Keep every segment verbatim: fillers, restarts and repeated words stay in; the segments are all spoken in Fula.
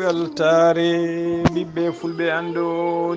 Weltaare ɓiɓɓe fulɓe, anndu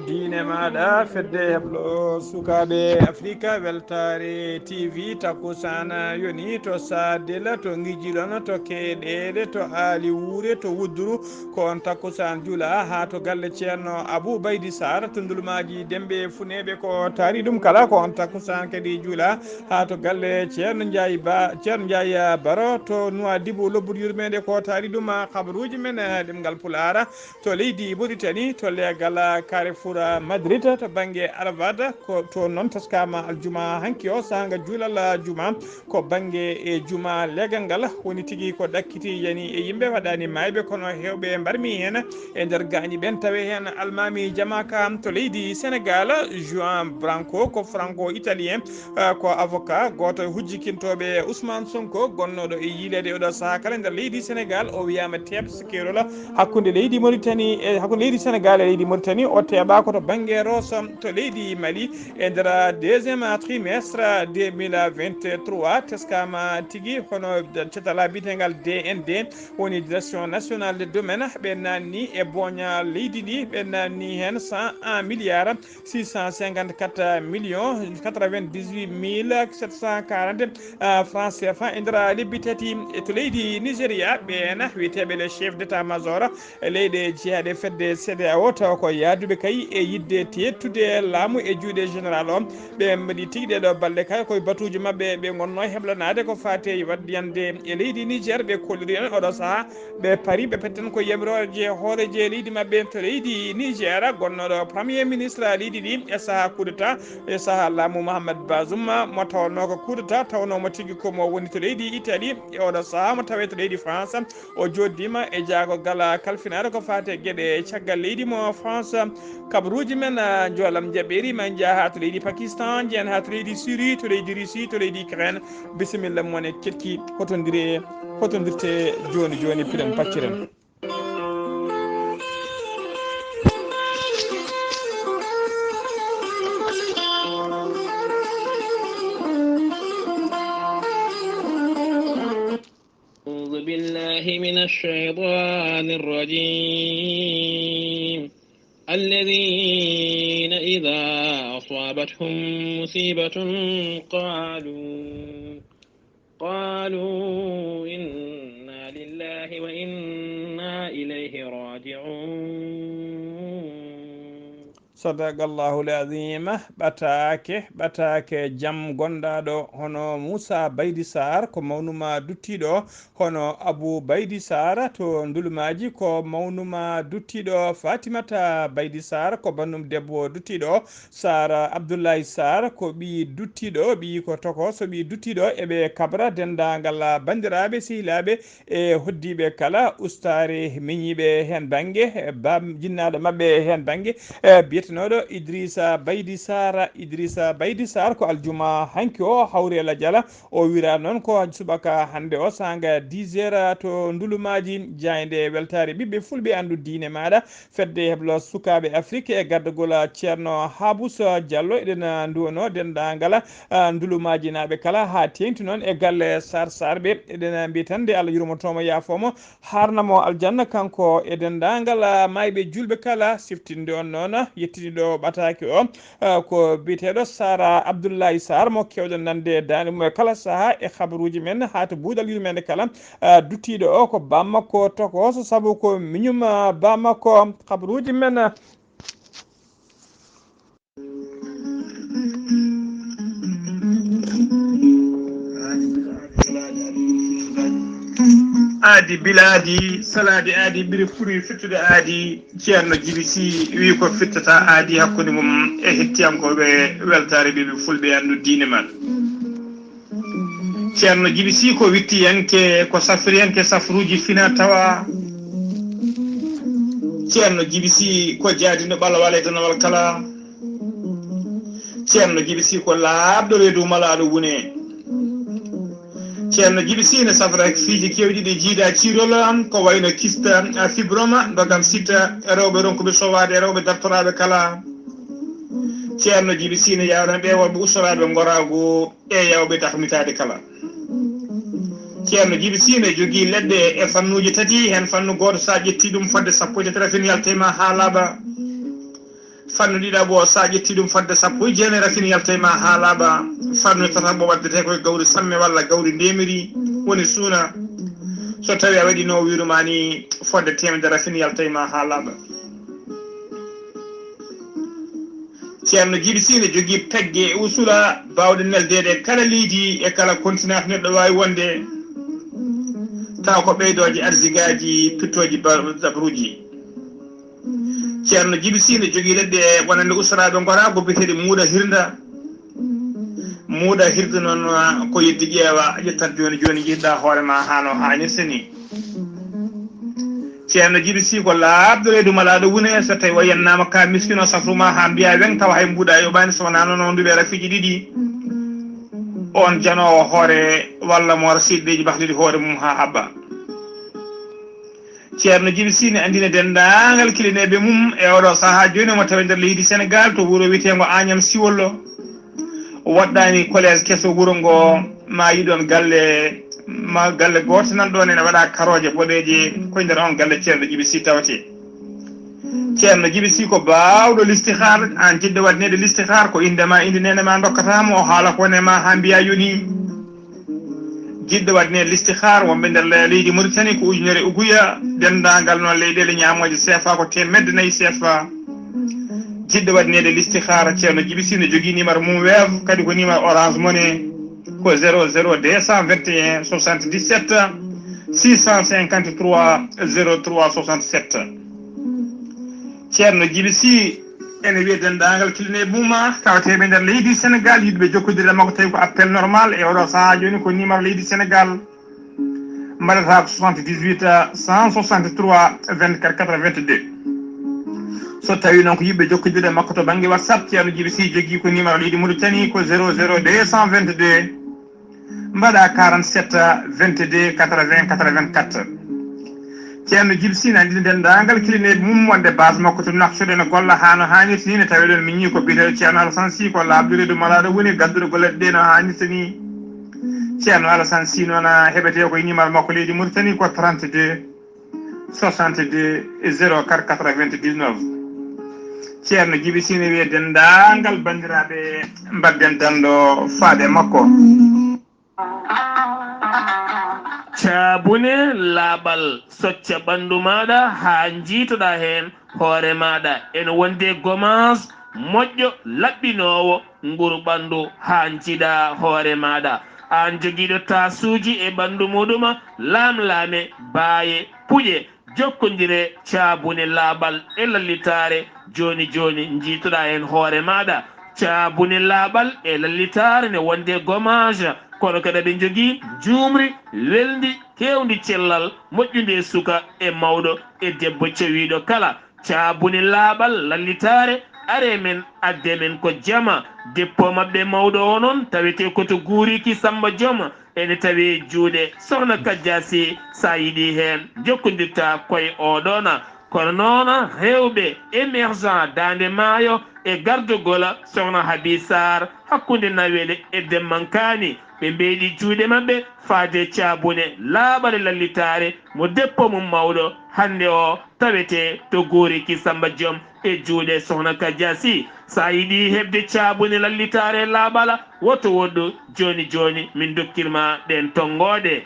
diine maaɗa, fedde heblo sukaaɓe Afrika. Weltaare T V, takkusaan yoni to Saadel, to Ngijiɗon, to Keeɗeele, to Aali Wuure, to Wudduru. Ko on takkusaan jula haa to galle Ceerno Abuu Baydi Saar, to Ndulmaaji Demɓe Funeeɓe, ko taari ɗum kala. Ko on takkusaan kadi jula haa to galle Ceerno Njaay Ba, Ceerno Njaay Baro, to Nuwaadibu, lobbudu yurmeende, ko taari ɗum. Kabaruuji men, eh, ɗemngal Pulaar, to leydi Moritani, to leegal Carrefour Madrid, to bannge Arafat, ko toon noon teskaama aljuma hanki o, saanga juulal juma, ko bannge e juma leegal ngal woni tigi ko ɗakkiti yani e yimɓe, waɗaani maayɓe, kono heewɓe mbarmi heen e nder gaañi ɓen, tawi heen almaami jamaaka to leydi Senegaal, Juan Branco, ko franco italien, eh, ko avocat, gooto e hujjikintooɓe Ousmane Sonko, gonnooɗo e yiileede e oɗo sahaa kala nder leydi Senegaal. O wiyaama teeɓ sikkeerol hakkunde leydi Moritani e hakkunde leydi Senegaal e leydi Moritani. O teeɓaa ko to bannge Rosso to leydi Mali e nder deuxième trimestre deux mille vingt-trois. Teskaama tigi hono catala biyeteengal D N D, woni Direction Nationale des Domaines, ɓe naanni e booña leydi ndi, ɓe naanni heen cent un milliards six cent cinquante-quatre millions quatre-vingt-dix-huit mille sept cent quarante, ah, francs C F A e nder lebbi tati. E to leydi Nigeria, ɓeen wiyeteeɓe les chefs d'état-major e leyɗe jeyaaɗe fedde C E D E A O, tawa ko yaaduɓe kay e yiɗde teettude laamu e juuɗe général o. Ɓe mbaɗi tigi ɗeɗo balɗe kay koye batuuji maɓɓe ɓe ngonno heblanaade ko faati e waɗyande e leydi Niger. Ɓe kolliri en oɗo sahaa ɓe pari ɓe petten ko yamirooje hooreeje leydi maɓɓe to leydi Niger, gonnoɗo premier ministre leydi ndi e saha coup d'état, e saha laamu Mohamed Bazoum, mo tawnoo ko coup d'état tawnoo mo tigi ko mo woni to leydi Italie, e oɗo saha mo tawee to leydi France. O jooɗdiima e jaago gala kalfinaare ko faati e geɗe caggal leydi mo France. Kabaruuji men, ah, njoolam jaɓɓeeri ma njaha haa to leydi Pakistan, njeyen haa to leydi Syrie, to leydi Russie, to leydi Ukraine. Bisimilla mon e keɗki, hotondire, hotondirte jooni jooni, piɗen pacciren. أعوذ بالله من الشيطان الرجيم. الذين إذا أصابتهم مصيبة قالوا، قالوا إنا لله وإنا إليه راجعون. Sadaqallahul azim. Ɓataake, ɓataake jam gonɗaaɗo hono Muusa Baydi Saar, ko mawnuma duttiiɗo, hono Abu Baydi Saar to Ndulmaaji, ko mawnuma duttiiɗo. Fatimata Baydi Saar ko bannum debbo duttiiɗo. Saar Abdullahi Saar ko ɓiyi duttiiɗo, ɓiyi ko tokooso ɓiyi duttiiɗo. Eɓe kabra denndaangal banndiraaɓe, sehilaaɓe, e hoddiiɓe kala, ustaare miñiiɓe heen bannge, e baam-, jinnaaɗo maɓɓe heen bannge, e biyetenooɗo Idrissa Baydi Saar. Idrissa Baydi Saar ko aljuma hanki o, hawri e lajal. O wira noon ko subaka hannde o, saanga dix heures to Ndulumaaji, jaaynde weltaare ɓiɓɓe fulɓe, anndu diine maaɗa. Fedde heblo sukaaɓe Afrik e gardagol Ceerno Habous Diallo, eɗen nduwano denndaangal, ah, Ndulumaaji naaɓe kala, haa teeŋti noon e galle Sar Sar ɓe. Eɗen mbiya tan nde Allah yurmotooma, yaafoomo, haarnamo aljanna, kanko e denndaangal, ah, maayɓe juulɓe kala. Siftinde on noon, yettiniiɗo ɓataake o, ah, ko biyeteeɗo Sara Abdoulaye Sarr, mo keewɗen nande daande mum e kala sahaa e habaruuji men, haa to buuɗal yurmeende kala. Ah, duttiiɗo o ko bammakko tokooso, sabu ko miñum, ah, bammakko. Habaruuji men, ah, aadi bilaadi, salaade aadi, ɓuri furi fittude aadi. Ceerno Jibi Si wi ko fittata aadi hakkunde mum e hettiyankooɓe weltaare ɓiɓɓe fulɓe, anndu diine man. Ceerno Jibi Si ko wittiyanke, ko safriyanke safruuji fina tawa. Ceerno Jibi Si ko jaadinɗo ɓalawal e danawal kala. Ceerno Jibi Si ko laaɓɗo reedu malaaɗo wune. Ceerno Jibi Si ne safra fiiji keewɗi ɗi jiida ciirol, ko wayno kista, fibroma, ndogam sita, rewɓe ronkuɓe sowaade, rewɓe dartoraaɓe kala. Ceerno Jibi Si ne yawna ɓe worɓe ustoraaɓe ngoraagu e yawɓe tahmitaade kala. Ceerno Jibi Sine jogii leɗɗe e fannuuji tati, heen fannu gooto, so a ƴettii ɗum fodde sappo e tati rafin yalta e ma haa laaɓa. Fannu ɗiɗaɓo, so a ƴettii ɗum fodde sappo e jeenayi rafin yalta e ma haa laaɓa. Fannu tataɓo waddetee ko e gawri samme walla gawri ndemiri, woni suuna. So tawii a waɗii no o wiiru ma ni, fodde teemedere rafin yalta e ma haa laaɓa. Ceerno Jibi Sine jogii pegge e usula baawɗe neldeede e kala leydi, e kala kontinent neɗɗo waawi wonde, tawa ko ɓeydooje arsigaaji, pittooji ba-, dabruuji. Ceerno Jibi Sine jogii leɗɗe wonande usraaɓe ngoraagu biyeteeɗe Muuɗa Hirda. Muuɗa Hirda noon, ko yeddi ƴeewa, a ƴettat jooni jooni, njehɗaa hoore ma haa no haanirta ni. Ceerno Jibi Sine ko laaɓɗo reedu malaaɗo wune, so tawii o yennaama ka miskino safru ma haa mbiya weŋ, tawa hay mbuuɗa yoɓaani, so wonaa noon o nduɓe rafiiji ɗiɗi. On janoowo hoore walla moora siɗɗeeji bahliti hoore mum haa haɓɓa. Ceerno Jibi Sine anndina denndaangal kilineeɓe mum e oɗo sahaa jooni, omo tawi nder leydi Senegaal to wuro wiyeteengo Agnam Siwollo. Waɗɗaani collège keso wuro ngo, ma yiɗon galle, ma galle gooto nan ɗoon ene waɗa karooje boɗeeje, koye nder on galle Ceerno Jibi Sine tawetee. Ceerno Jibi Sine ko baawɗo listihaar, aan jiɗɗo waɗaneede listihaar, ko innde ma, innde neene ma ndokkata mo, o haala ko woni e ma haa mbiya yoni. Jiɗɗo waɗaneede listihaar, wonɓe nder le-, leydi Mauritanie ko ujunere uguya, denndaangal noon leyɗeele ñaamooje C F A ko teemedde nayi C F A. Jiɗɗo waɗaneede listihaar, Ceerno Jibi Sine jogii numéro mum Wave, kadi ko numéro Orange Money, ko zéro zéro deux cent vingt et un soixante-dix-sept six cent cinquante-trois zéro trois soixante-sept. Ceerno Jibi Sine ene wiya denndaangal kilineeɓe mum, tawateeɓe nder leydi Senegaal, yiɗɓe jokkondirde makko, tawi ko appel normal e oɗo sahaa jooni, ko numéro leydi Senegaal. Mbaɗata ko soixante-dix-huit cent soixante-trois vingt-quatre quatre-vingt-deux. So tawii noon ko yiɗɓe jokkondirde makko to bannge WhatsApp, Ceerno Jibi Sine jogii ko numéro leydi Mauritanie, ko zéro zéro deux cent vingt-deux, mbaɗa quarante-sept vingt-deux quatre-vingts quatre-vingt-quatre. Ceerno Jibi Sine anndina denndaangal kilineeɓe mum wonde base makko to Nouakchott ene golla haa no haanirta ni, ne taweɗon miñi ko biyeteeɗo Ceerno Alassane Sy, ko laaɓɗo reedu malaaɗo woni gadduɗo golle ɗe no haanirta ni. Ceerno Alassane Sy noon heɓetee ko e numéro makko leydi Mauritanie ko trente-deux soixante-deux zéro quatre quatre-vingt-dix-neuf. Ceerno Jibi Sine wiye denndaangal banndiraaɓe mbaɗden danndo faade makko. Caabune laaɓal, socca ɓanndu maaɗa haa njiitoɗaa heen hoore maaɗa. Ene wonde gomaas moƴƴo laɓɓinoowo nguru ɓanndu haa njiiɗa hoore maaɗa. Aan jogiiɗo taasuuji e ɓanndu muɗuma, laamlaame, baaye, puƴe, jokkondire caabune laaɓal e lallitaare jooni jooni, njiitoɗaa heen hoore maaɗa. Caabune laaɓal e lallitaare ne wonde gomaas, kono kadi aɓe njogii njuumri welndi, keewndi cellal, moƴƴundi e suka e mawɗo e debbo cewiiɗo kala. Caabune laaɓal lallitaare, are men, adde men ko jama. Deppo maɓɓe mawɗo o noon tawetee ko to Guuriki Samba Joom, ene tawi e juuɗe Sohna Kajja Sy. So a yiɗi heen, jokkondirta koye oɗoona. Kono noon, heewɓe émergent Daande Maayo e gardogol Sohna Habi Sarr hakkunde Nawel e Demmankaani, ɓe mbeyɗi juuɗe maɓɓe faade caabune laaɓal e lallitaare mo deppo mum mawɗo hannde o tawetee to Guuriki Samba Joom e juuɗe Sohna Kajja Sy. So a yiɗi heɓde caabune lallitaare laaɓal, woto woɗɗu, jooni jooni min ndokkir ma ɗeen tonngooɗe.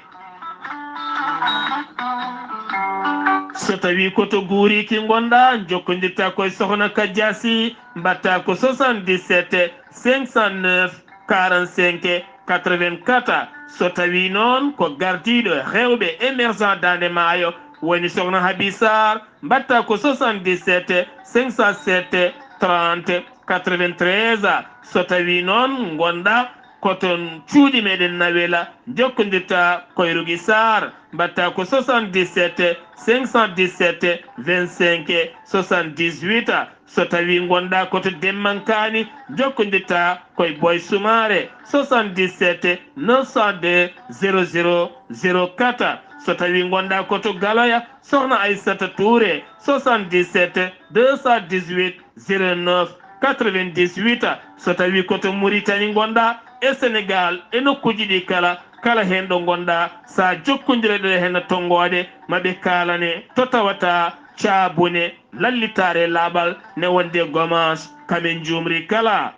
So tawii ko to Guuriki ngonɗaa, njokkondirta ko e Sohna Kajja Sy, mbaɗta ko soixante-dix-sept cinq cent neuf quarante-cinq quatre-vingt-quatre. So tawii noon ko gardiiɗo heewɓe émergent Daande Maayo, woni Sohna Habi Sarr, mbaɗta ko soixante-dix-sept cinq cent sept trente quatre-vingt-treize. So tawii noon ngonɗaa ko toon cuuɗi meɗen Nawel, njokkondirta ko e Rougui Sarr, mbaɗta ko soixante-dix-sept cinq cent dix-sept vingt-cinq soixante-dix-huit. So tawii ngonɗaa ko to Demmankaani, njokkondirta ko e Boy Soumaré, soixante-dix-sept neuf cent deux zéro zéro zéro quatre. So tawii ngonɗaa ko to Galoya, Sohna Aissata Touré, soixante-dix-sept deux cent dix-huit zéro neuf quatre-vingt-dix-huit. So tawii ko to Mauritanie ngonɗaa, e Sénégal, e nokkuuji ɗi kala, Kala heen ɗo ngonɗaa, so a jokkondirii ɗo heen e tonngoode, ma ɓe kaalane to tawata caabune lallitaare laaɓal ne wonde gomaas, kamen njuumri kala.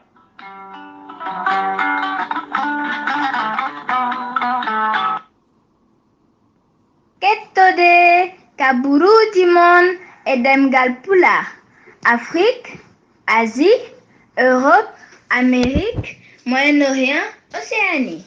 Kettode kaburuuji mon e ɗemngal Pulaar, Afrik, Asie, Europe, Amérique, Moyen-Orient, Océanie.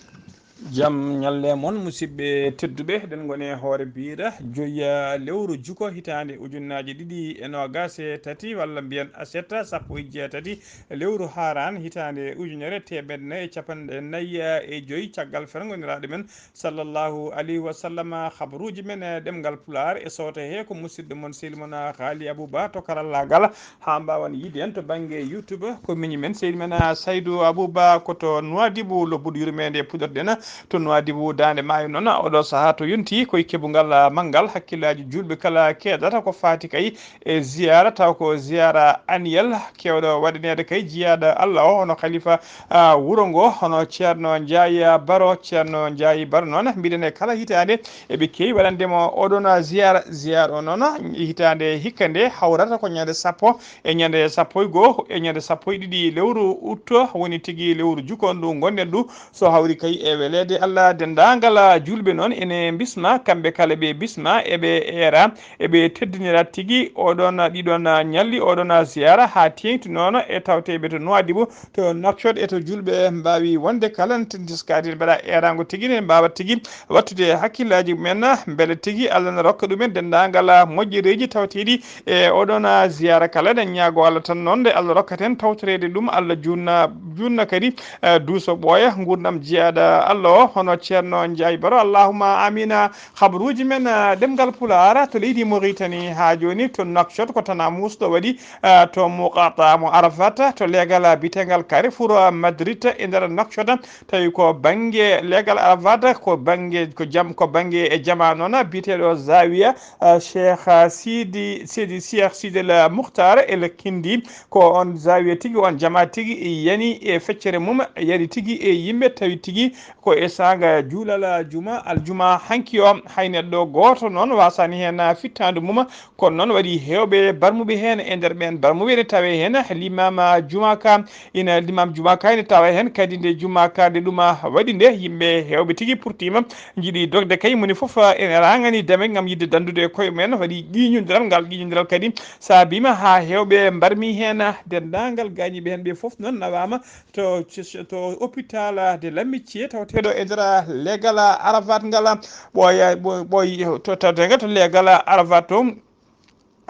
Jam ñalle mon, musidɓe tedduɓe, eɗen ngoni e hoore biira joya lewru juko hitaande ujunnaaji ɗiɗi e noogaas e tati, walla mbiyen asetta sappo e jeetati lewru haaraan hitaande ujunere teemeɗɗe nayi e capanɗe nayi e joy caggal ferngondiraaɗo men sallallahu alayhi wa sallam. Habaruuji men e ɗemngal Pulaar e sooto he ko musidɗo mon sehil mon Haali Abuba to karallaagal. Haa mbaawan yiide en to bannge YouTube, ko miñi men sehil men Saydu Abuba, ko to Nuwaadibu lobbudu yurmeende puɗorɗen to Nuwaadibu daande maayo. Noon oɗo sahaa to yonti koye keɓungal manngal hakkillaaji juulɓe kala keedata ko faati kay e ziyaara, taw ko ziyaara annuel keewɗo waɗaneede kay jiyaaɗo Allah o, hono khalifa, ah, wuro ngo, hono Ceerno Njaay Baro. Ceerno Njaay Baro noon, mbiɗen e kala hitaande eɓe keewi waɗande mo oɗon ziyaara. Ziyaara o noon, hitaande hikka nde hawrata ko ñande sappo e ñande sappo e goo e ñande sappo e ɗiɗi lewru utto, woni tigi lewru juko ndu ngonɗen ndu. So hawri kay e weleede Allah, denndaangal juulɓe noon ene mbisma, kamɓe kala ɓe bisma, eɓe eera, eɓe teddinira tigi oɗon, ɗiɗon ñalli, oɗon ziyaara, haa teeŋti noon e tawteeɓe to Nuwaadibu, to Nouakchott e to juulɓe mbaawi wonde kala, n-, teskaade mbaɗa eeraango tigi, ne mbaawa tigi wattude hakkillaaji mumen, mbele tigi Allah na rokka ɗumen denndaangal moƴƴereeji tawteeɗi e oɗon ziyaara kala. Eɗen ñaago Allah tan noon, nde Allah rokkata en tawtoreede ɗum, Allah juutna, juutna kadi, eh, duuso ɓooya nguurndam jiyaaɗo Allah o, hono Ceerno Njaay Baro. Allahumma amiina. Habaruuji men, eh, ɗemngal Pulaar to leydi Mauritanie haa jooni, to Nouakchott ko Tana Mousse ɗo waɗi, eh, to Muqata mo Arafat, to leegal, eh, biyeteegal Carrefour, eh, Madrid e nder Nouakchott, tawi ko bannge leegal Arafat, ko bannge, ko jam, ko bannge e jama noon biyeteeɗo Zawiya, eh, Cheikh, eh, Sidi, Sidi, Cheikh Sidel Mukhtar El Kindi. Ko on Zawiya tigi, on jama tigi yani e feccere mum, yani tigi e yimɓe, tawi tigi ko e saanga juulal juma, aljuma hanki o. Hay neɗɗo gooto noon wasaani heen fittaandu mum, kono noon waɗi heewɓe barmuɓe heen. E nder ɓeen barmuɓe ene tawee heen limaama juma ka, ina limaam juma ka ene tawee heen kadi. Nde juma ka nde ɗuma waɗi nde, yimɓe heewɓe tigi purtiima, njiɗi dogde kay, moni fof ene raŋani dame ngam yiɗde danndude e koye mumen. Waɗi ƴiiñondiral, ngal ƴiiñondiral kadi saabiima haa heewɓe mbarmi heen. Denndaangal gaañiiɓe heen ɓe fof noon nawaama to, to hôpital de l'amitié tawateeɗo e nder leegal Arafat ngal. Ɓooya, ɓo-, ɓooyi to tawteegal to leegal Arafat to.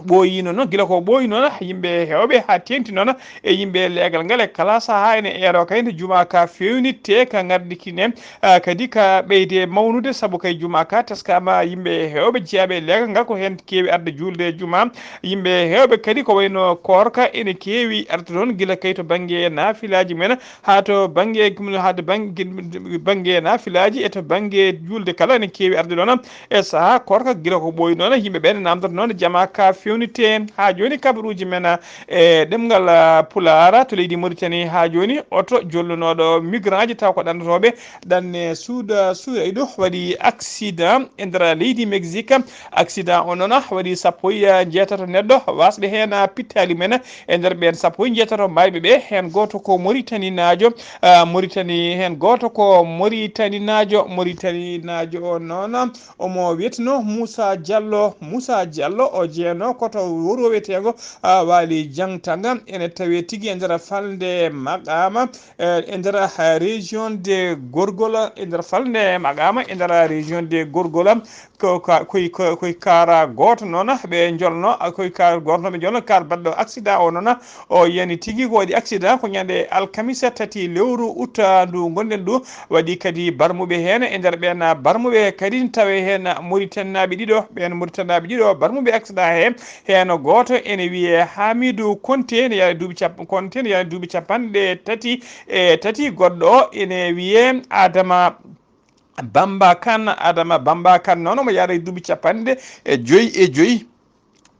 Ɓooyi noon, gila ko ɓooyi noon, yimɓe heewɓe haa teeŋti noon e yimɓe leegal ngal. E kala sahaa ene eero kay nde juma ka feewnittee, ka ŋarɗiki ne, ah, kadi ka ɓeyde mawnude, sabu kay juma ka teskaama yimɓe heewɓe jeyaaɓe e leegal ngal, ko heen keewi arde juulde juma. Yimɓe heewɓe kadi ko wayno koorka ene keewi arde toon, gila kay to bannge naafilaaji men, haa to bannge, haa to bannge, bannge naafilaaji e to bannge juulde kala ene keewi arde ɗoon. E sahaa koorka, gila ko ɓooyi noon, yimɓe ɓeen naamndata noon jama ka feewnittee. Haa jooni kabaruuji men e ɗemngal, ah, Pulaar to leydi Mauritanie, haa jooni oto jollunooɗo migrant ji taw ko ɗannotooɓe ɗanne Suuda Suurayɗo waɗi accident e nder leydi Mexique. Accident o noon waɗi sappo e jeetato neɗɗo waasɓe heen pittaali men. E nder ɓeen sappo e jeetato maayɓe ɓe, heen gooto ko Moritaninaajo, ah, Moritani, heen gooto ko Moritaninaajo, Moritaninaajo o noon omo wiyeteno Moussa Diallo. Moussa Diallo o jeyanoo ko to wuro wiyeteengo, ah, Waali Jangtanga, ene tawee tigi e nder falnde Maqama, eh, e nder, ah, région de Gorgola, e nder falnde Maqama, e nder région de Gorgola. Ko ka-, koy, ko-, koy kaara gooto noon, ɓe njolno, koy kaara gooto noon ɓe njolno, kaar baɗɗo accident o noon, o yani tigi ko waɗi accident ko ñande alkamisa tati lewru août ndu ngonɗen ndu. Waɗi kadi barmuɓe heen, e nder ɓeen barmuɓe kadi tawe heen Mauritanie naaɓe ɗiɗo, ɓeen Mauritanie naaɓe ɗiɗo barmuɓe accident he, heen gooto ene wiyee Hamidou Konté, ne yaari duuɓi cap-, Konté ne yaari duuɓi capanɗe tati e tati, goɗɗo o ene wiyee Adama Bamba Kane. Adama Bamba Kane noon omo yaara e duuɓi capanɗe e joyi e joyi.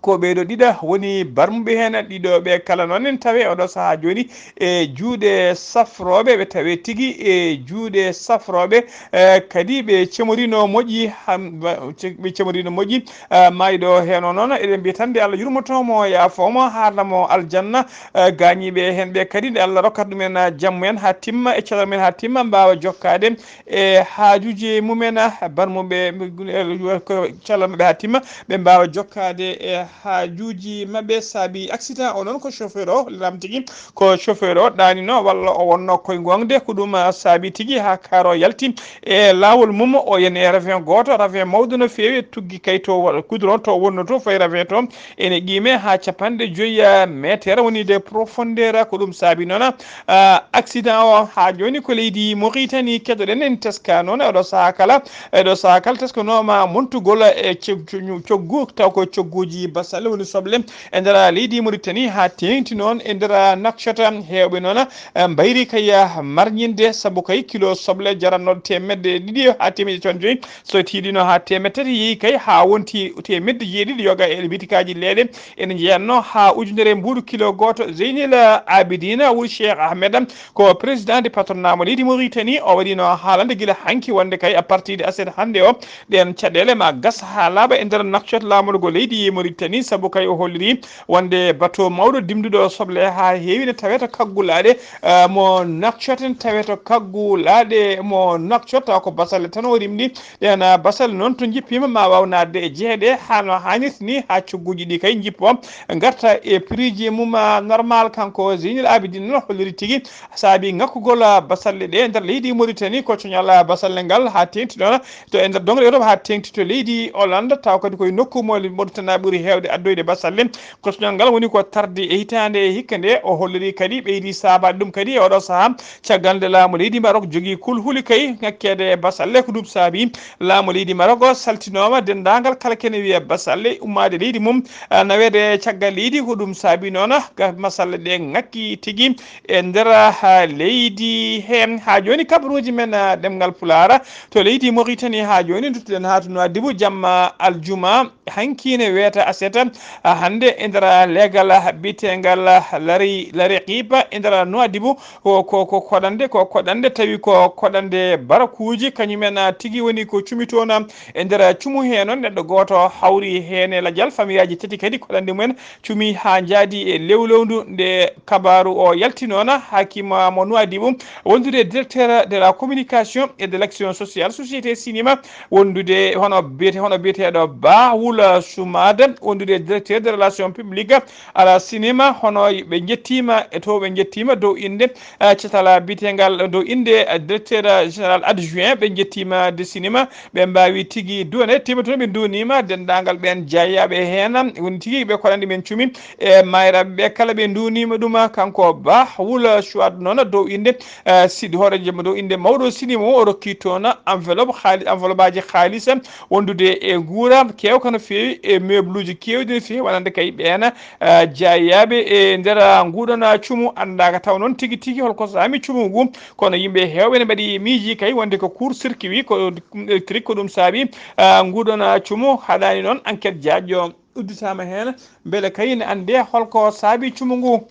Ko ɓeeɗo ɗiɗa woni barmuɓe heen, ɗiɗo ɓe kala noon en tawe oɗo sahaa jooni e juuɗe safrooɓe, ɓe tawe tigi e juuɗe safrooɓe, eh, kadi ɓe cemorino moƴƴi, ham-, ba-, ce-, ɓe cemorino moƴƴi, eh, maayɗo heen o noon, eɗen mbiya tan nde Allah yurmoto mo, yaafo mo, haarna mo aljanna, eh, gaañiiɓe heen ɓe kadi nde Allah rokkat ɗumen, eh, jam mumen haa timma e cellal mumen haa timma, mbaawa jokkaade e haajuuji mumen, eh, barmuɓe, eh, ko cellal maɓɓe haa timma, ɓe mbaawa jokkaade e haajuuji maɓɓe. Saabi accident o noon ko chauffeur o, lam tigi ko chauffeur o ɗaanino walla o wonno koye goongde, ko ɗum, ah, saabi tigi haa kaar o yalti e laawol mum, o yani e ravin gooto, ravin mawɗo no feewi, tuggi kay to wa-, goudron to wonno to, fayi ravin to ene qiime haa capanɗe joyi, ah, meter woni de profondeur, ko ɗum saabi noon, ah, accident o. Haa jooni ko leydi Mauritanie keɗoɗen, en teska noon oɗo sahaa kala, eɗo sahaa kala teskanooma montugol e ce-, ce-, coggu, taw ko cogguuji basalle woni soble e nder leydi Mauritanie, haa teeŋti noon e nder Nouakchott. Heewɓe noon, eh, mbayri kay, eh, marñinde, sabu kay kilo soble jarannooɗo teemedde ɗiɗi haa teemedde capanɗe joyi, so tiiɗino haa teemedde tati, yehi kay haa wonti teemedde jeeɗiɗi yoga e bitikaaji leeɗe. Ene njeyanno haa ujunere mbuuɗu kilo gooto. Zeynel Abidina wul Cheikh Ahmed ko président de patronat mo leydi Mauritanie, o waɗino haalande gila hanki wonde kay à partir de aset hannde o, ɗeen caɗeele ma gas haa laaɓa e nder Nouakchott laamorgo leydi Mauritanie, sabu kay o holliri wonde bateau mawɗo dimduɗo soble haa heewi ne tawee to kaggulaaɗe, eh, mo Nouakchott, ne tawee to kaggulaaɗe mo Nouakchott, tawa ko basalle tan o rimɗi. Ɗeen, ah, basalle noon to njippiima ma waaw naatde e jehe ɗe haa no haanirta ni, haa cogguuji ɗi kay njippo, ngarta e prix ji mum, ah, normal. Kanko Zeynel Abidine noon holliri tigi saabi ŋakkugol, ah, basalle ɗe nder leydi Mauritanie ko coñal, ah, basalle ngal haa teeŋti ɗoon to e nder doŋre Europe, haa teeŋti to leydi Hollande, tawa kadi koye nokku mo Mauritanie ɓuri heewde addoyde basalle. Ko coñal ngal woni ko tardi e hitaande e hikka nde. O holliri kadi ɓeydi saabaade ɗum kadi e oɗo sahaa, caggal nde laamu leydi Maroc jogii kulhuli kay ŋakkeede basalle, ko ɗum saabi laamu leydi Maroc o saltinooma denndaangal kala kene wiya basalle ummaade leydi mum, ah, naweede caggal leydi. Ko ɗum saabi noon, ah, ga-, basalle ɗe ŋakki tigi e nder, ah, leydi he. Haa jooni kabaruuji men, ah, ɗemngal Pulaar to leydi Mauritanie. Haa jooni nduttuɗen haa to Nouadhibou jamma aljuma. Hanki ne weeta aset, ah, hannde e nder leegal biyeteegal Lari-, Lariqiba e nder Nouadhibou. Ko, ko, ko koɗande, ko koɗande, tawi ko koɗande barakuuji, kañumen, ah, tigi woni ko cumi toon, ah, e nder cumu he noon neɗɗo gooto hawri heen e lajal, famiyaaji tati kadi koɗande mumen cumi haa njaadi e lewlewndu. Nde kabaaru o yalti noon, hakiima mo Nouadhibou, wondude directeur de la communication et de l'action sociale, société Sinima, wondude hono biyete-, hono biyeteeɗo Ba Wula Soumada, wondude directeur de relation publique à la Sinima, hono ɓe njettiima e to ɓe njettiima dow innde, eh, catal biyeteengal, dow innde, eh, directeur général adjoint, ɓe njettiima de Sinima, ɓe mbaawi tigi duwane, tiima toon ɓe nduwniima denndaangal ɓeen jeeyaaɓe heen, woni tigi ɓe koɗanɗe men cumi e maayraɓe ɓe kala ɓe nduwniima ɗum. Kanko Ba Wula Soumada noon dow innde, eh, siɗi hooreejo mo dow innde mawɗo Sinima o, o rokki toon enveloppe haali-, enveloppe aji haalis wondude e nguura keewka no feewi e meuble uji keewɗi no feewi wonande kay ɓeen, eh, jeeyaaɓe e nder nguɗon cumu. Anndaaka taw noon tigi tigi holko saami cumu ngu, kono yimɓe heewɓe ne mbaɗi miiji kay wonde ko court circuit, ko électrique, ko ɗum saabi, ah, nguɗon cumu. Haɗaani noon enquête jaajɗo udditaama heen, mbele kay ne annde holko saabi cumu ngu.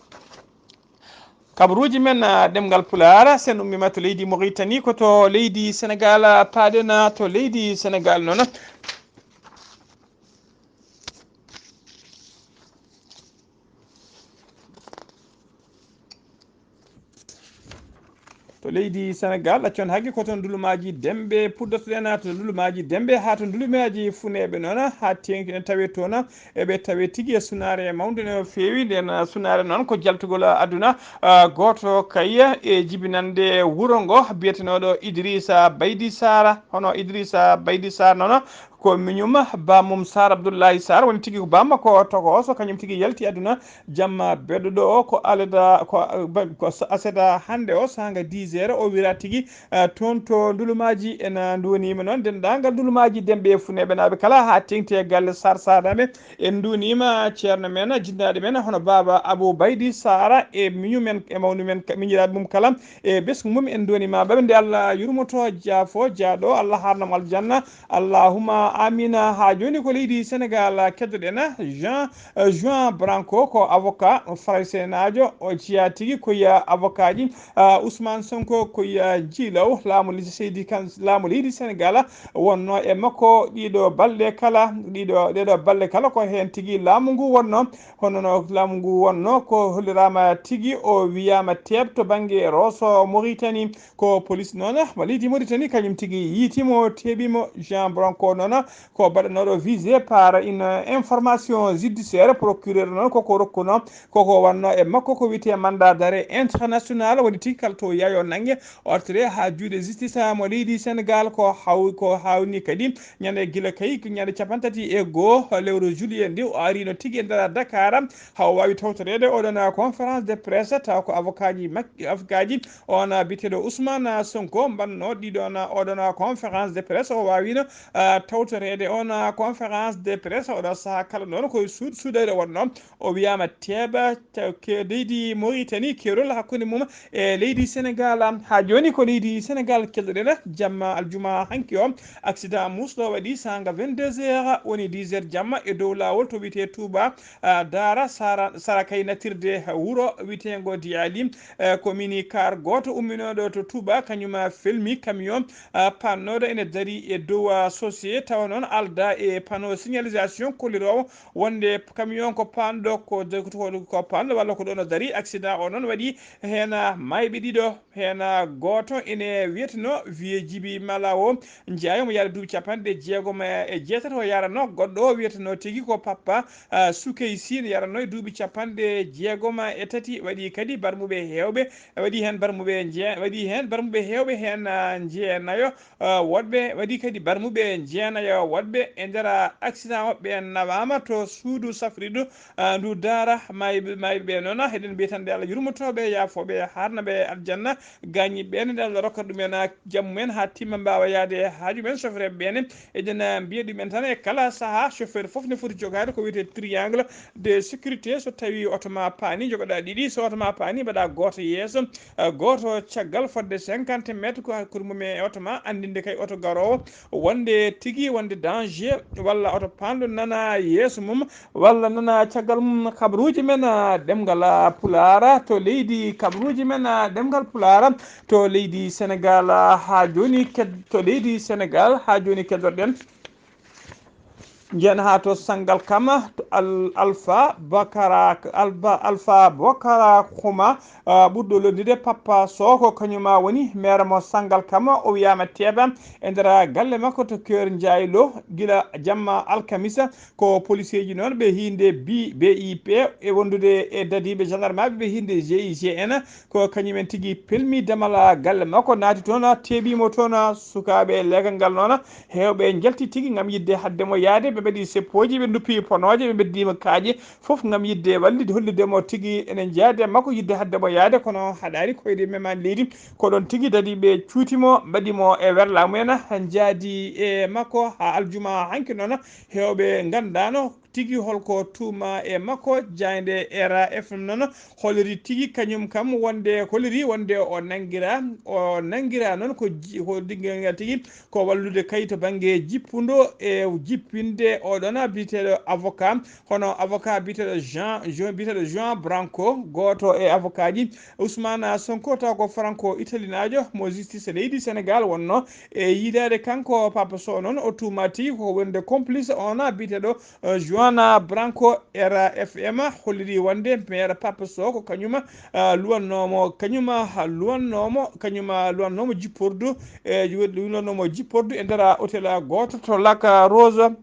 Kabaruuji men, ah, ɗemngal Pulaar, sen ummiima to leydi Mauritanie, ko to leydi Senegal, ah, paaɗen, ah, to leydi Senegal noon. To leydi Senegal, ɗaccon hakke ko toon ndulumaaji Demɓe puɗɗotoɗen, to ndulumaaji Demɓe haa to ndulumaaji Funeeɓe noon, haa teeŋti en tawe toon, eɓe tawe tigi e sunaare mawnde no feewi. Nden sunaare noon ko jaltugol aduna, ah, gooto kay e jibinande wuro ngo biyetenooɗo Idrissa Baydi Sara. Hono Idrissa Baydi Sara noon, ko miñum, baamum Sar Abdoulaye Sar woni tigi ko baamma ko tokooso, kañum tigi yalti aduna jamma beɗɗo ɗo o, ko alada, ko, ko asada hannde o, saanga dix heures, o wira tigi, ah, toon to ndulumaaji ena nduwaniima noon denndaangal ndulumaaji Demɓe Funeeɓe naaɓe kala haa teeŋti e galle Sar Saraɓe. En nduwaniima ceerno men, jinnaaɗo men, hono baaba Abou Baydi Sara e miñum en, e mawni men, miñiraaɓe mum kala, e ɓesngu mum en nduwaniima. Ɓe nde Allah yurmoto, jaafo, jaaɗo, Allah haarna mo aljanna. Allahumma Amina, haa jooni ko leydi Senegal keddoɗen. Jean, eh, Juan Branco ko avocat faraysenaajo, o jeyaa tigi ko ya avocat ji, ah, Ousmane Sonko ko ya jiilaw laamu leydi seydi kan, laamu leydi Senegal wonno e makko ɗiɗo balɗe kala, ɗiɗo, ɗeɗo balɗe kala ko heen tigi laamu ngu wonno. Hono no laamu ngu wonno ko holliraama tigi o wiyaama teeb to bannge Rosso Mauritanie. Ko police noon mo leydi Mauritanie kañum tigi yiiti mo, teeɓi mo. Jean Branco noon ko baɗanooɗo visé par une information judiciaire. Procureur noon koko rokkuno, koko wanno e makko ko wiyetee mandat d'arrêt international, woni tigi kala to yaayo nannge o artire haa juuɗe justice mo leydi Senegal. Ko haw-, ko hawni kadi ñande gila kay ñande capanɗe tati e goo lewru juillet ndi o arino tigi e nder Dakar, haw waawi tawtoreede oɗon conférence de presse, taw ko avocat ji mak-, avocat ji on biyeteeɗo Ousmane Sonko mbanno ɗiɗon oɗon conférence de presse. O waawino, ah, tawtoreede on, ah, conférence de presse. Oɗo sahaa kala noon ko suud-, suuɗere wonno. O wiyaama teeɓa ta-, ke-, leydi Mauritanie, keerol hakkunde mum e leydi Senegal. Haa jooni ko leydi Senegal kelɗoɗen. Jamma aljuma hanki o, accident musɗo waɗi saanga vingt-deux heures, woni dix heures jamma e dow laawol to wiyetee Touba, ah, Daara Sara, sara kay natirde wuro wiyeteengo Diali. Eh, ko mini car gooto umminooɗo to Touba, kañum, ah, felmi camion, ah, pannooɗo ene darii e dow, ah, chaussée, tawa noon aldaa e panneau signalisation kolliroowo wonde camion ko panɗo, ko, ko, ko panɗo walla ko ɗoon o darii. Accident o noon waɗi heen, ah, maayɓe ɗiɗo, heen, ah, gooto ene wiyeteno Vieux Djiby Malawo Ndiaye, omo yahra duuɓi capanɗe jeegom e jeetati, o yaranoo goɗɗo o wiyeteno tigi ko Papa, ah, Soukey Sy, ne yaranoo e duuɓi capanɗe jeegom e tati. Waɗi kadi barmuɓe heewɓe, waɗi heen barmuɓe nje-, waɗi heen barmuɓe heewɓe heen, ah, njeenayo, ah, woɗɓe, waɗi kadi barmuɓe njeenayo woɗɓe e nder, ah, accident o. Ɓe nawaama to suudu safrirdu, ah, ndu Daara maayɓe, maayɓe ɓe noon. Eɗen mbiya tan nde Allah yurmotooɓe, yaafooɓe, haarnaɓe aljanna. Gaañi ɓeen, nde Allah rokka ɗumen, ah, jam mumen haa timma, mbaawa yahde haaju men. Chauffeur ɓeen, eɗen, ah, mbiya ɗumen tan e kala sahaa, chauffeur fof ne foti jogaade ko wiyetee triangle de sécurité. So tawii oto ma paani, njogoɗaa ɗiɗi. So oto ma paani, mbaɗaa gooto yeeso, ah, gooto caggal, fodde cinquante mètres ko hakkunde mum e oto ma, anndinde kay oto garoowo wonde tigi wonde danger, walla oto paanɗo nana yeeso mum, walla nana caggal mum. Kabaruuji men, ah, ɗemngal, ah, Pulaar to leydi, kabaruuji men, ah, ɗemngal Pulaar to leydi Senegal, ah, haa jooni ked-, to leydi Senegal haa jooni keddoɗen. Njiyen haa to Sangalkam, to Al-, Alpha Bakara, Alba-, Alpha Bakara Kuma, ah, ɓurɗo lollude Papa Sow, ko kañum woni maire mo Sangalkam. O wiyaama teeɓa e nder galle makko to Kër Ndiaye Lo gila jamma alkamisa. Ko policeeji noon ɓe hiinde B-, B I P e wondude e dadiiɓe gendarmeaaɓe ɓe hiinde G I G N, ko kañum en tigi pelmi damal galle makko, naati toon, teeɓi mo toon. Sukaaɓe leegal ngal noon, heewɓe njalti tigi ngam yiɗde haɗde mo yahde. Ɓe mbaɗi seppooji, ɓe nduppi ponooje, ɓe mbeddi mo kaaƴe, fof ngam yiɗde wallitde, hollitde mo tigi ene jeyaa e makko, yiɗde haɗde mo yahde, kono haɗaani, koyɗe memaani leydi. Ko ɗoon tigi dadiiɓe cuuti mo, mbaɗi mo e werlaa mumen, njaadi e makko haa aljuma hanki noon. Heewɓe nganndaano tigi holko tuuma e makko. Jaaynde R F M noon holliri tigi kañum kam wonde, holliri wonde o nanngiraa, o nanngiraa noon ko ji-, ko liggeyngal tigi ko wallude kay to bannge jippundo e jippinde oɗon biyeteeɗo avocat, hono avocat biyeteeɗo Jean, Jean, biyeteeɗo Juan Branco, gooto e avocat ji Ousmane Sonko, taw ko franco italinaajo mo justice leydi Senegal wonno e yiidaade kanko. Papa Sow noon o tuuma tigi ko wonde complice on biyeteeɗo, eh, Juan Branco. R F M holliri wonde maire Papa Sow ko kañum, ah, luwannoomo, kañum, ah, luwannoomo, kañum, ah, luwannoomo jippordu, e luwannoomo jippordu e nder hôtel gooto to Lac Rose.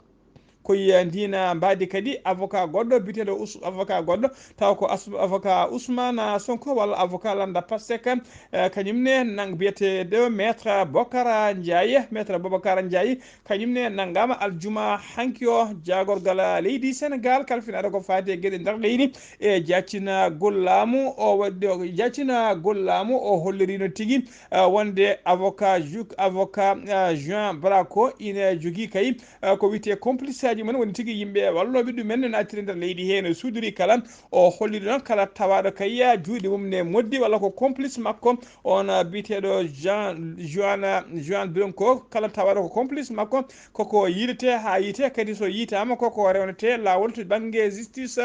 Ko e ndiin mbaadi kadi avocat goɗɗo biyeteeɗo Us-, avocat goɗɗo, taw ko As-, avocat Ousmane Sonko walla avocat Landa Pastèque, eh, kañum ne nang-, biyeteeɗo Maître Bokara Ndiaye, Maître Bobakara Ndiaye, kañum ne nanngaama aljuma hanki o. Jaagorgal leydi Senegal kalfinaɗo ko faati e geɗe nder leydi e jaacinagol laamu o waɗi, o jaacinagol laamu o hollirino tigi, ah, wonde avocat ju-, avocat, ah, Juan Branco ina jogii kay, ah, ko wiyetee complice Mum woni tigi yimɓe wallooɓe ɗumen no naatiri nder leydi hee no suudiri kala. O holliri noon kala tawaaɗo kay juuɗe mum ne moddi walla ko complice makko, on biyeteeɗo Jean Juana Juan Branco, kala tawaaɗo ko complice makko koko yiilete haa yiite, kadi so yiitaama koko rewnete laawol to bannge justice.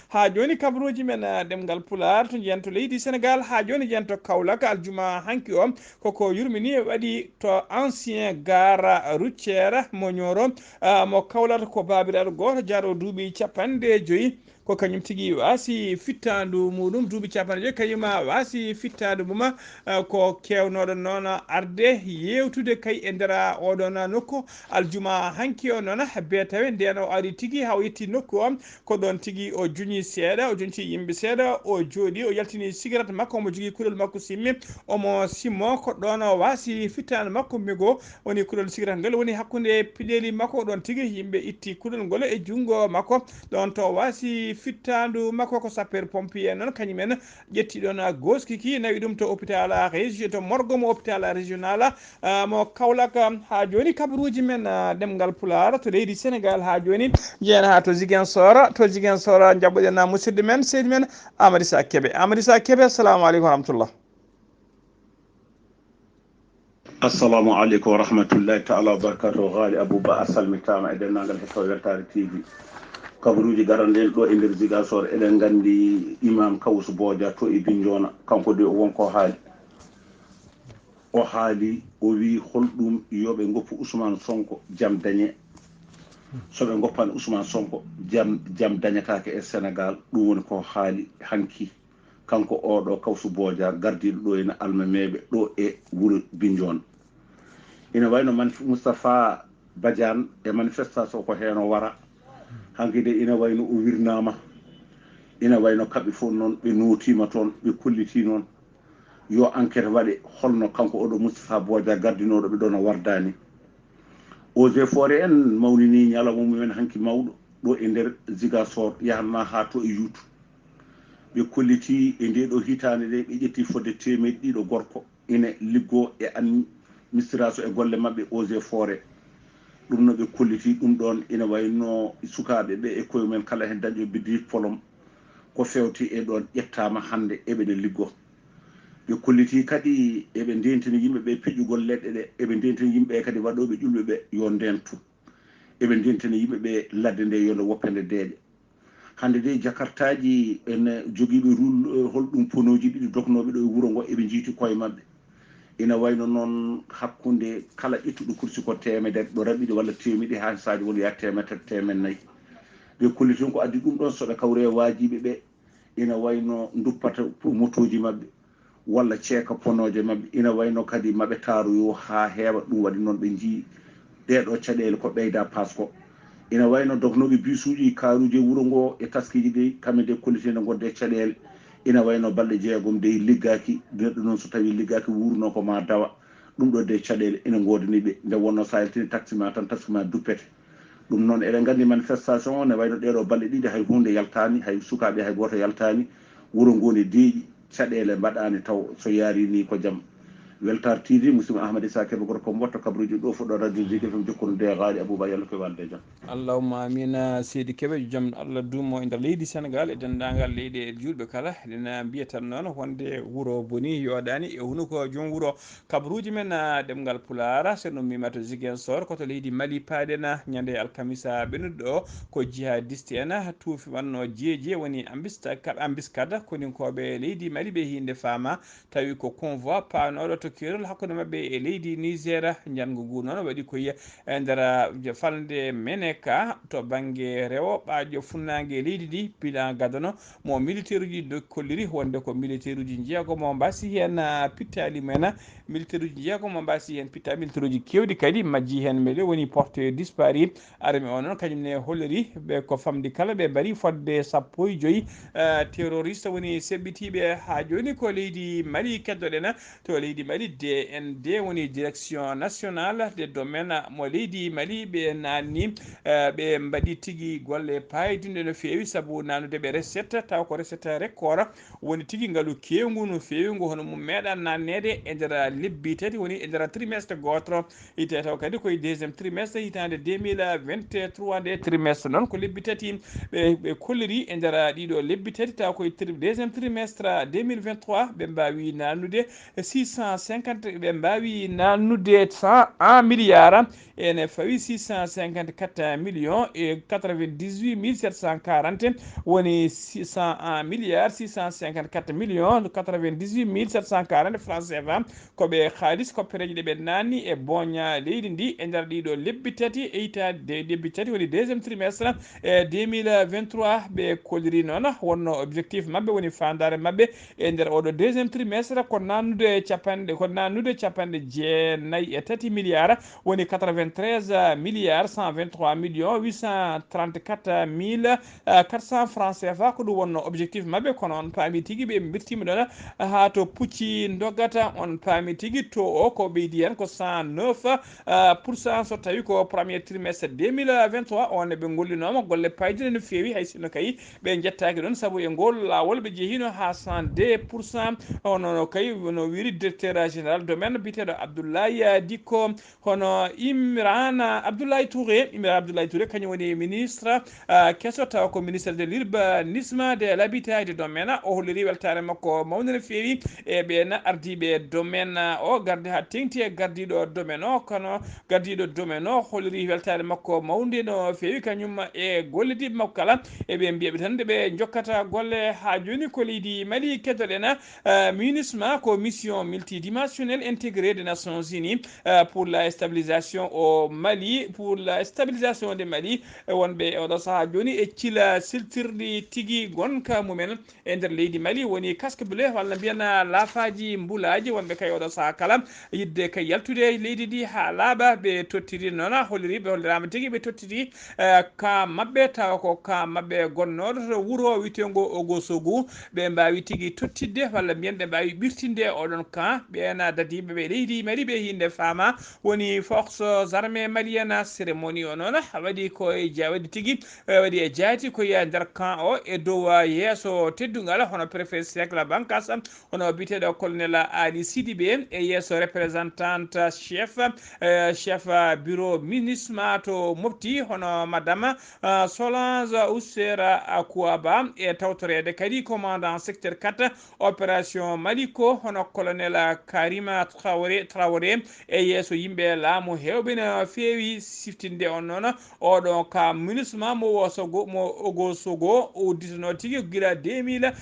Haa jooni kabaruuji men, ah, ɗemngal Pulaar to njeyanto leydi Senegaal, haa jooni njeyanto Kaolack aljuma hanki o, koko yurmini waɗi to ancien gare routière mo Nioro, ah, mo Kaolack, ko baabiraaɗo gooto jaaɗo duuɓi capanɗe joyi. Ko kañum tigi waasi fittaandu muɗum, duuɓi capanɗe joyi, kañum waasi fittaandu mum, ah, ko keewnooɗo noon arde yeewtude kay e nder oɗon nokku. Aljuma hanki o noon, bee tawi ndeen o ari tigi haa o yetti nokku o, ko ɗoon tigi o juñi seeɗa, o juñci yimɓe seeɗa, o jooɗi, o yaltini sigaret makko, omo jogii kuɗol makko simmi, omo simmo, ko ɗoon o waasi fittaandu makko migo, woni kuɗol sigaret ngal woni hakkunde piɗeeli makko, ɗoon tigi yimɓe itti kuɗol ngol e junngo makko, ɗoon to waasi fittaandu makko ko sapeur pompier noon, kañum en ƴetti ɗoon gooskiki, nawi ɗum to hôpital régi-, to morgue mo hôpital régional, ah, mo Kaolack. Haa jooni kabaruuji men, ah, ɗemngal Pulaar to leydi Senegaal, haa jooni njeyen haa to Ziguinchor, to Ziguinchor njaɓɓoɗen, ah, musidɗo men, seydi men Amady Sa Kebe. Amady Sa Kebe, assalamu aleykum wa rahmatullah. Assalamu aleykum wa rahmatullahi taala wa barakatuh. Haali Abouba, a salmitaama e denndaangal hettooɓe Weltaare T V. Kabaruuji garanɗen ɗo e nder Ziguinchor, eɗen nganndi Imam Kawsu Booja to e Binnjoona, kanko de o won ko haali. O haali, o wii holɗum yo ɓe ngoppu Ousmane Sonko, jam dañe. So ɓe ngoppaani Ousmane Sonko, jam, jam dañataake e Senegaal. Ɗum woni ko haali hanki. Kanko oɗo Kawsu Booja gardiiɗo ɗo ina almameeɓe ɗo e wuro Binnjoona. Ina wayno manif-, Moustapha Badiane e manifestation ko heen o wara. Hanki de ina wayno o wirnaama. Ina wayno kamɓe fof noon ɓe nootiima toon, ɓe kollitii noon yo enquête waɗe holno kanko oɗo Moustapha Booja gardinooɗo ɓe ɗo no wardaani. Eaux et Forêts en mawnini ñalawma mumen hanki mawɗo ɗo e nder Ziguinchor, yahatma haa to e Yuutu. Ɓe kollitii e ndee ɗo hitaande nde ɓe ƴetti fodde teemeɗɗe ɗiɗo gorko ina liggoo e administration e golle maɓɓe Eaux et Forêts. Ɗum no ɓe kollitii ɗum ɗoon ina wayno sukaaɓe ɓe e koye mumen kala heen dañɗo biddi polom ko fewti e ɗoon ƴettaama hannde eɓe ɗe liggoo. Ɓe kollitii kadi eɓe ndeentina yimɓe ɓe peƴƴugol leɗɗe ɗe, eɓe ndeentina yimɓe ɓe kadi waɗooɓe ƴulɓe ɓe yo ndeentu. Eɓe ndeentina yimɓe ɓe ladde nde yo nde woppe nde deeƴa. Hannde de jakartaaji ene jogiiɓe rul-, eh, holɗum ponooji ɗiɗi dognooɓe ɗo e wuro ngo eɓe njiyti koye maɓɓe. Ina wayno noon hakkunde kala ƴettuɗo kursi ko teemedere, ɗo raɓɓiɗi walla teemiɗi haa saadi woni yaa teemedere, teemen nayi. Ɓe kollitii ko addi ɗum ɗoon so ɓe kawri e waajiiɓe ɓe, ina wayno nduppata motooji maɓɓe walla ceeka ponooje maɓɓe, ina wayno kadi maɓe taaroyo haa heewa. Ɗum waɗi noon ɓe njii ɗee ɗoo caɗeele ko ɓeyda pasko. Ina wayno dognooɓe bisuuji, kaaruuji e wuro ngo e taskiiji ɗi, kamɓe de kollitii no ngonde caɗeele. Ina wayno balɗe jeegom de liggaaki, neɗɗo noon so tawii liggaaki wuurno ko ma dawa. Ɗum ɗo de caɗeele ina ngoodani ɓe. Nde wonno so a yaltini taxi ma tan, taxi ma duppete. Ɗum noon eɗen nganndi manifestation o ne wayno ɗee ɗoo balɗe ɗiɗi hay huunde yaltaani, hay sukaaɓe hay gooto yaltaani. Wuro ngo ne deeƴi, caɗeele mbaɗaani taw so yaari ni ko jam. Weltaare T V, musidɗo Ahmad Issa Kebe, gorko mo watta kabaruuji ɗo fuɗɗo radio Zik F M jokkuru nde Haali Abouba, yalla ko walde jam. Allahumma amina, seydi Kebe, yo jam Allah duumo e nder leydi Senegaal e denndaangal leyɗe e juulɓe kala. Eɗen mbiya tan noon wonde wuro boni yooɗaani e hunuko joom wuro. Kabaruuji men, ah, ɗemngal Pulaar, so en ummiima to Ziguinchor, ko to leydi Mali paaɗen, ah, ñande alkamisa ɓennuɗo o, ko jihadiste en, ah, tuufi wannoo jeeje woni ambista-, ka-, ambiskada koninkooɓe leydi Mali ɓe hiinde faama, tawi ko convoi paanooɗo to keerol hakkunde maɓɓe e leydi Niger. Njanngu ngu noon waɗi ko e nder, ah, falnde Meneka to bannge rewo ɓaaƴo funnaange leydi ndi, bilan gadano mo militeeruuji do-, kolliri wonde ko militeeruuji njeegomo mbasi heen, ah, pittaali mumen. Militeeruuji njeegomo mbasi heen pitta, militeeruuji keewɗi kadi majji heen, mbele woni porté disparu. Armée o noon kañum ne holliri ɓe ko famɗi kala ɓe mbari fodde sappo e joyi, ah, terroriste woni seɓɓitiiɓe. Haa jooni ko leydi Mali keddoɗen, to leydi Mali Mali, D N D, woni direction nationale de domaine mo leydi Mali, ɓe naanni, eh, ɓe mbaɗi tigi golle paydinɗe no feewi, sabu nanude ɓe recette, taw ko recette record woni tigi ngalu kewngu no feewi, ngu hono mum meeɗa nanneede e nder lebbi tati, woni e nder trimestre gootro. Ite taw kadi koye deuxième trimestre hitaande deux mille vingt-trois nde trimestre noon ko lebbi tati ɓe, ɓe kolliri e nder ɗiɗo lebbi tati, taw koye tri-, deuxième trimestre deux mille vingt-trois ɓe mbawi nanude six cent cinquante, ɓe mbawi nanude cent un milliard, ene fawi six cent cinquante-quatre millions et quatre-vingt-dix-huit mille sept cent quarante, woni six cent un milliards six cent cinquante-quatre millions quatre-vingt-dix-huit mille sept cent quarante francs C F A. Ko ɓe haalis koppereeji ɗe ɓe naanni e booña leydi ndi e nder ɗiɗo lebbi tati e hitaande de-, lebbi tati woni deuxième trimestre e deux mille vingt-trois. Ɓe kolliri noon wonno objectif maɓɓe woni faandaare maɓɓe e nder oɗo deuxième trimestre ko nannude capanɗe, ko nannude capanɗe jeenayi e tati milliards, woni quatre-vingt-treize milliards cent vingt-trois millions huit cent trente-quatre mille quatre cents francs C F A. Ko ɗum wonno objectif maɓɓe, kono on paami tigi ɓe mbirtima ɗon haa to pucci dogata. On paami tigi to o ko ɓeydi hen ko cent neuf pour cent so tawi ko premier trimestre deux mille vingt-trois on ɓe gollinooma golle paydiɗe no feewi, hay sinno kay ɓe njettaaki ɗon sabu e ngol laawol ɓe jehino haa cent deux pour cent. Hono no kay no wiri directeur général domaine biyeteeɗo Abdoulaye Dicko, hono Imran Abdoulaye Touré, Imran Abdoulaye Touré kañum woni ministre, ah, keso tawa ko ministre de l'urbanisme, de l'habitat et de domaine. O holliri weltaare makko mawnde no feewi e ɓeen ardiiɓe domaine o, gardi haa teŋti e gardiiɗo domaine o, kono gardiiɗo domaine o holliri weltaare makko mawnde no feewi kañum e gollidiiɓe makko kala. E ɓe mbiyaɓe tan nde ɓe jokkata golle haa jooni ko leydi Mali keddoɗen, ah, MINUSMA ko mission multidimensionnelle intégrée des Nations Unies, ah, pour la stabilisation au Mali, pour la stabilisation de Mali. E wonɓe e oɗo sahaa jooni e cila siltirɗi tigi gonka mumen e nder leydi Mali woni casque bleu walla mbiyen laafaaji mbulaaji wonɓe kay oɗo sahaa kala yidde kay yaltude leydi ndi haa laaɓa. Ɓe tottiri noon, holliri, ɓe holliraama tigi ɓe tottiri, eh, ka maɓɓe tawa ko ka maɓɓe gonnooɗo to wuro wiyeteengo Ogosogu. Ɓe mbaawi tigi tottidde walla mbiyen ɓe mbaawi ɓirtinde oɗon ka. Ɓeen dadiiɓe ɓe leydi Mali ɓe hinde faama woni forces armées maliennes. Cérémonie o noon waɗi ko e ja-, waɗi tigi, eh, waɗi e jaati ko e nder camp o e dow, ah, yeeso teddungal hono préfet Sekla Bankas, hono biyeteeɗo colonel Ali Sidibé e yeeso représentant chef, eh, chef, ah, bureau MINUSMA to Mopti, hono madame, ah, Solange Oussera Kouaba, e tawtoreede kadi commandant secteur quatre opération Maliko, hono colonel Karima Traoré, Traoré, e yeeso yimɓe laamu heewɓe no feewi siftinde on noon. Oɗo ka MINUSMA mo Osogo, mo Ogosogo udditano tigi gila deux mille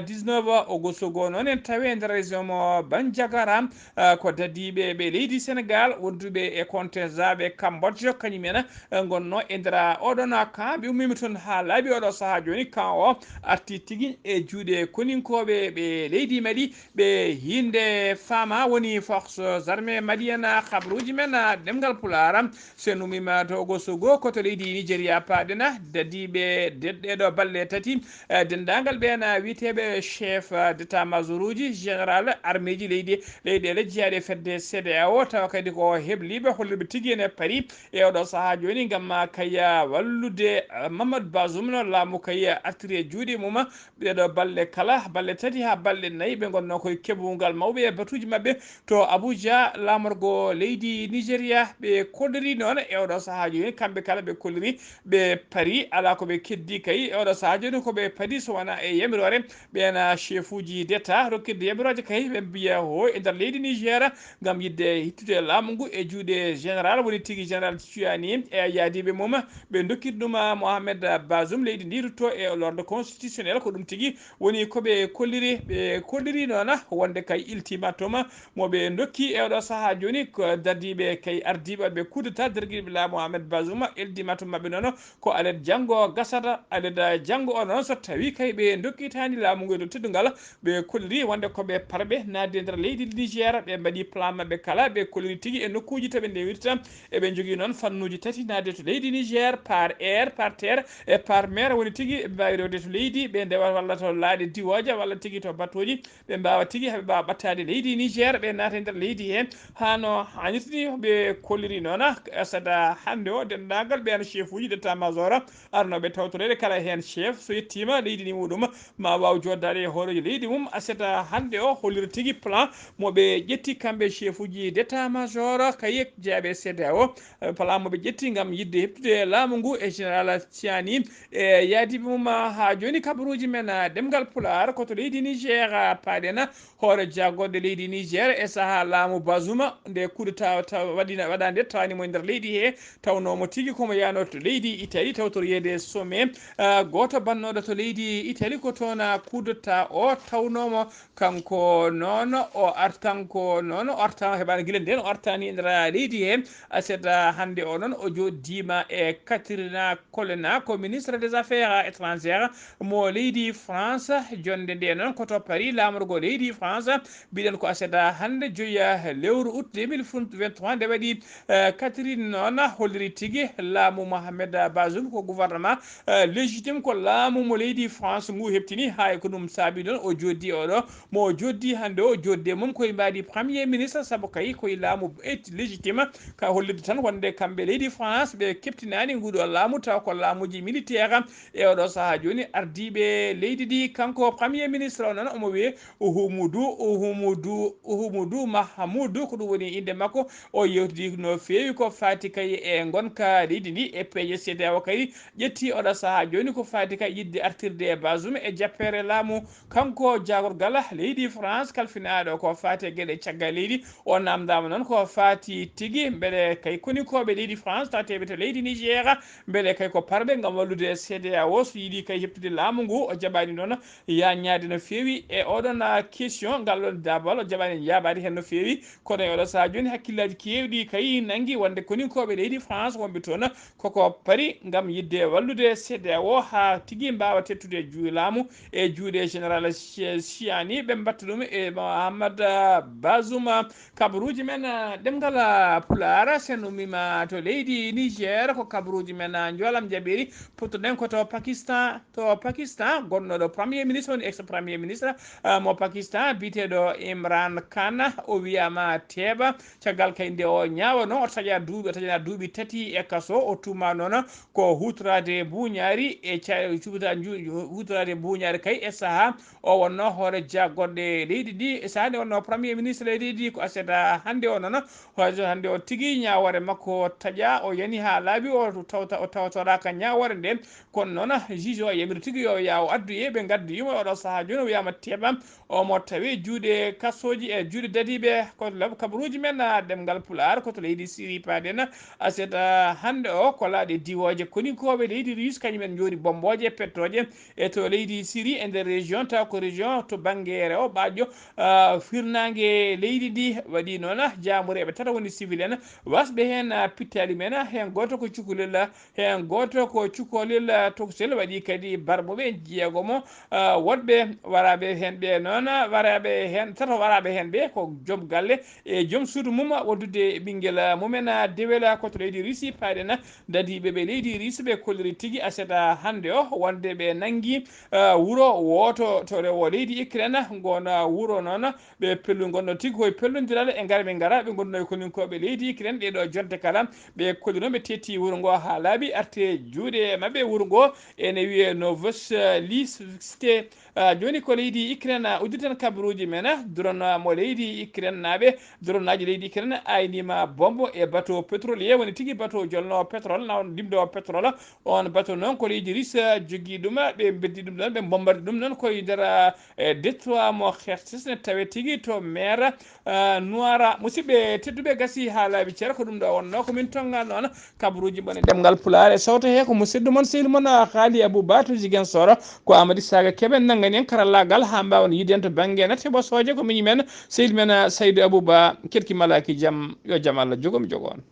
dix-neuf. Ogosogo noon en tawi e nder région mo Bandiagara, ah, ko dadiiɓe ɓe leydi Sénégal wonduɓe e contingent ɓe Cambodge, kañum en, eh, ngonno e nder oɗon ka. Ɓe ummima toon haa laaɓi oɗo sahaa jooni, ka o arti tigi e juuɗe koninkooɓe ɓe leydi Mali. Ɓe hinde faama woni forces armées maliennes, habruuji men, ah, ɗemngal Pulaar. So en ummima to Ogosogo, ko to leydi Nigeria paaɗen, dadiiɓe de-, ɗeɗo balɗe tati, eh, denndaangal ɓeen, ah, wiyeteeɓe chef, ah, d'état-major uji, général armée ji leydi, leyɗeele jeyaaɗe e fedde CEDEAO, tawa kadi ko hebliiɓe hollirɓe tigi ene paari e oɗo sahaa jooni ngam, ah, kay, ah, wallude, ah, Mamadou Bazoum no laamu kay, ah, artiri e juuɗe mum. Ɗeɗo balɗe kala, balɗe tati haa balɗe nayi, ɓe ngonno koye keɓungal mawɓe e batuuji maɓɓe to Abuja, laamorgo leydi Nigeria. Ɓe kolliri noon e oɗo sahaa jooni, kamɓe kala ɓe kolliri, ɓe paari, alaa ko ɓe keddi kay e oɗo sahaa jooni ko ɓe paari so wonaa e yamiroore ɓeen chefuuji d'État rokkirde yamirooje kay, ɓe mbiya ho e nder leydi Niger ngam yiɗde hittude laamu ngu e juuɗe général woni tigi général Tchiani e yaadiiɓe mum. Ɓe ndokkiri ɗum Mohamed Bazoum, leydi ndi rutto e l'ordre constitutionnel. Ko ɗum tigi woni ko ɓe kolliri. Ɓe kolliri noon wonde kay ultimatum mo ɓe ndokki e oɗo sahaa jooni ko dadiiɓe kay ardiiɓe ɓe coup d'État dergirɓe laamu Mohamed Bazoum. Ultimatum maɓɓe noon ko alet janngo gasata, alet janngo o noon so tawi kay ɓe ndokkitaani laamu ngu e dow teddungal. Ɓe kolliri wonde ko ɓe parɓe naatde nder leydi Niger, ɓe mbaɗi plan maɓɓe kala, ɓe kolliri tigi e nokkuuji to ɓe ndewirta. Eɓe njogii noon fannuuji tati naatde to leydi Niger, par air, par terre e par mer. Woni tigi ɓe mbaawi rewde to leydi, ɓe ndewa walla to laaɗe diwooje walla tigi to batooji, ɓe mbaawa tigi haa ɓe mbaawa ɓattaade leydi Niger ɓe naata e nder leydi he, haa no haanirta ni ɓe kolliri noon. Asada hannde o, denndaangal ɓeen chef uji d'état major arnooɓe tawtoreede, kala heen chef so yettiima leydi ni muɗum, ma waaw jooɗdaade e hooreejo leydi mum. Asada hannde o hollira tigi plan mo ɓe ƴetti kamɓe chef uji d'état major kay e jeyaɓe C D A O, plan mo ɓe ƴetti ngam yiɗde heɓtude laamu ngu e général Tiani e yaadiiɓe mum. Haa jooni kabaruuji men, ah, ɗemngal Pulaar ko to leydi Niger, ah, paaɗen. Hoore jaagorɗe leydi Niger e sahaa laamu Bazoum, nde coup d'État taw-, waɗina, waɗaande tawani mo e nder leydi he, tawnoo mo tigi ko mo yahnoo to leydi Italie tawtoroyeede sommet, ah, gooto bannooɗo to leydi Italie ko toon, ah, coup d'État o tawnoo mo. Kanko noon o art-, kanko noon o artaama, heɓaani gila ndeen o artaani e nder leydi he. Aset, ah, hannde o noon o jooɗdiima e Katrina Colonna, ko ministre des affaires étrangères mo leydi France. Jonnde nde noon ko to Paris, laamorgo leydi France. Mbiɗen ko aset, ah, hannde joyi, ah, lewru août deux mille vingt-trois nde waɗi, eh, Catherine noon holliri tigi laamu Mohamed Bazoum ko gouvernement, eh, légitime, ko laamu mo leydi France ngu heɓtini. Hay ko ɗum saabi noon o jooɗdi oɗo mo o jooɗdi hannde o, jooɗde mum koye mbaadi premier ministre, sabu kay koye laamu et légitime. Ka hollirde tan wonde kamɓe leydi France ɓe keɓtinaani nguɗo laamu, taw ko laamuji militaire e oɗo sahaa jooni. Ardiiɓe leydi ɗi, kanko premier ministre o noon omo wiyee Uhumudu, Uhumudu, Uhumudu Mahamudu, ko ɗum woni innde makko. O yewtidi no feewi ko faati kay e ngonka leydi ndi e peeje C D A O kay. Ƴetti oɗo sahaa jooni ko faati kay yiɗde artirde e Bazoum e jappeere laamu. Kanko jaagorgal leydi France kalfinaaɗo ko faati e geɗe caggal leydi, o naamndaama noon ko faati tigi mbele kay konikooɓe leydi France tateeɓe to leydi Niger, mbele kay ko parɓe ngam wallude C D A O so yiɗi kay heɓtude laamu ngu. O jaɓaani noon yaañaade no feewi e oɗon, ah, question, ngal ɗon daabal o jaɓaani yaabaade heen no feewi. Kono e oɗo sahaa jooni hakkillaaji keewɗi kay nanngi wonde koninkooɓe leydi France wonɓe toon koko Paris ngam yiɗde wallude C D A O haa tigi mbaawa teettude juu-, laamu e juuɗe général Chi-, Chiani, ɓe mbaɗta ɗum e Mohamed, ah, Bazoum. Kabaruuji men, ah, ɗemngal, ah, Pulaar, sen ummiima to leydi Niger, ko kabaruuji men, ah, njoolam jaɓiri, pottuɗen ko to Pakistan. To Pakistan, gonnoɗo premier ministre, woni ex premier ministre, ah, mo Pakistan, biyeteeɗo Imran Khan, o wiyaama teeɓa. Caggal kay nde o ñaawanoo, o taƴa duuɓi, o taƴana duuɓi tati e kaso. O tuumaa noon ko huutoraade buuñaari e ca-, cuɓita nju-, huutoraade buuñaari kay e sahaa o wonnoo hoore jaagorɗe leydi ndi. E sahaa nde wonnoo premier ministre leydi ndi, ko aset hannde o noon, hoore hannde o tigi ñaawoore makko taƴaa, o yani haa laaɓi, o tawta-, o tawtoraaka ñaawoore nde. Kono noon, juge o yamiri tigi yo yaw addoye, ɓe ngaddoyi mo. Oɗo sahaa jooni o wiyaama teeɓa, omo tawi juuɗe kasooji e juuɗe dadiiɓe. Ko lab-, kabaruuji men, ah, ɗemngal Pulaar, ko to leydi Siri paaɗen. Aset, ah, hannde o ko laaɗe diwooje koninkooɓe leydi Russe, kañum en njoori bommbooje e pettooje e to leydi Siri e nder région, taw ko région to bannge rewo ɓaaƴƴo, ah, hirnaange leydi ndi. Waɗi noon, ah, jaamureeɓe tata woni civil en, wasɓe heen, ah, pittaali men, ah, heen gooto ko cukalel, ah, heen gooto ko cukalel, ah, tokosel, waɗi kadi barmuɓe jeegomo, ah, woɗɓe waraaɓe heen ɓe noon, ah, waraaɓe heen, tato waraaɓe heen ɓe ko joom galle e joom suudu mum, ah, wondude e ɓinngel, ah, mumen, ah, dewel, ah, ko to leydi Russie paaɗen, ah, dadiiɓe ɓe leydi Russie ɓe kolliri tigi aset, ah, hannde o wonde ɓe nanngi, ah, wuro wooto to rewo leydi Ukraine, ngoon, ah, wuro noon, ɓe pellu ngonno tigi koye pellondiral e ngara ɓe ngara, ɓe ngonno e koninkooɓe leydi Ukraine ɗee ɗoo jonte kala. Ɓe kolli noon ɓe tetti wuro ngo haa laaɓi, arte juuɗe maɓɓe. Wuro ngo ene wiyee Novoselivske. Ah, jooni ko leydi Ukraine, ah, udditan kabaruuji men, ah, drone, ah, mo leydi Ukraine naaɓe, drone aji leydi Ukraine ayniima bombo e bateau pétrolier, woni tigi bateau jolnoowo pétrole, na on dimdoowo pétrole. On bateau noon ko leydi Russe, ah, jogii ɗum, ah, ɓe mbeddi ɗum ɗoon, ɓe mbombari ɗum noon koye nder, ah, e détroit mo Kertch ne tawe tigi to mer, ah, Noire. Musidɓe tedduɓe, gasi haa laaɓi cer, ko ɗum ɗo wonnoo ko min tonnga noon kabaruuji mon e ɗemngal Pulaar e sawto he ko musidɗo mon sehil mon, ah, Haali Abou Ba to Ziguinchor, ko Amady Saga Kebe nanngani en karallaagal haa mbaawen yiiden to bannge nat heɓo sooje ko miñi men sehil men, ah, Saydou Abou Ba, keɗki malaaki jam, yo jam Allah jogo mi jogo on.